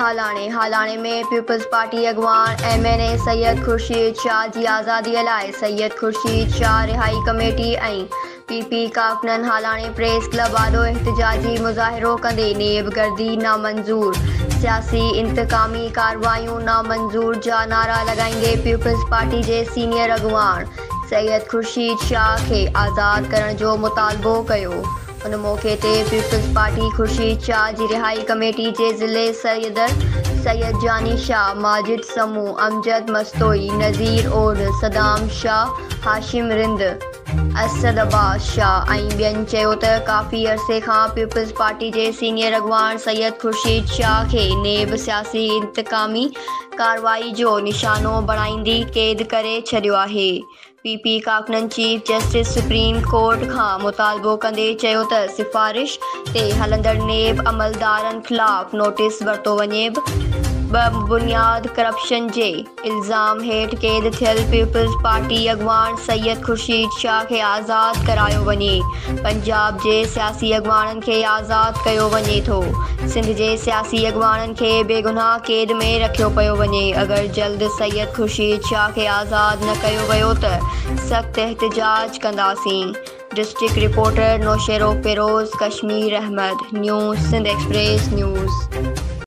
Halani, Halani ۾ peoples party اڳواڻ M N A Syed Khurshid Shah جي آزادي لاء سيد خورشيد شاهه رهائي ڪميٽي ۽ پي پي ڪارڪنن هالاڻي پريس ڪلب آڏو احتجاجي مظاهرو ڪندي نيب گردي نامنظور، سياسي انتقامي ڪارروايون نامنظور جا نعرا لڳائيندي پيپلز پارٽي جي سينيئر اڳواڻ سيد خورشيد شاهه کي آزاد ڪرڻ جو مطالبو ڪيو. ان موقعي تي پيپلز پارٽي خورشيد شاهه جي رهائي ڪميٽي جي ضلعي صدر سيد جاني شاهه، ماجد سمون، امجد مستوئي، نذير اوڏ، صدام شاهه، هاشم رند، اسد عباس شاهه ۽ ٻين چيو ته ڪافي عرصي کان پيپلز پارٽي جي سينيئر اڳواڻ سيد خورشيد شاهه کي نيب سياسي انتقامي ڪارروائي جو نشانو بڻائيندي قيد ڪري ڇڏيو آهي. پي پي ڪارڪنن چيف جسٽس سپريم ڪورٽ کان مطالبو ڪندي چيو ته سفارش تي هلندڙ نيب عملدارن خلاف نوٽيس ورتو وڃي بي بنياد ڪرپشن جي الزام هيٺ قيد ٿيل پيپلز پارٽي اڳواڻ سيد خورشيد شاهه کي آزاد ڪرايو وڃي پنجاب جي سياسي اڳواڻن کي آزاد ڪيو وڃي ٿو سنڌ جي سياسي اڳواڻن کي بيگناهه قيد ۾ رکيو پيو وڃي اگر جلد سيد خورشيد شاهه کي آزاد نه ڪيو ويو ته سخت احتجاج ڪنداسين district reporter Naushahro Feroze Kashmir Ahmed news Sindh express news.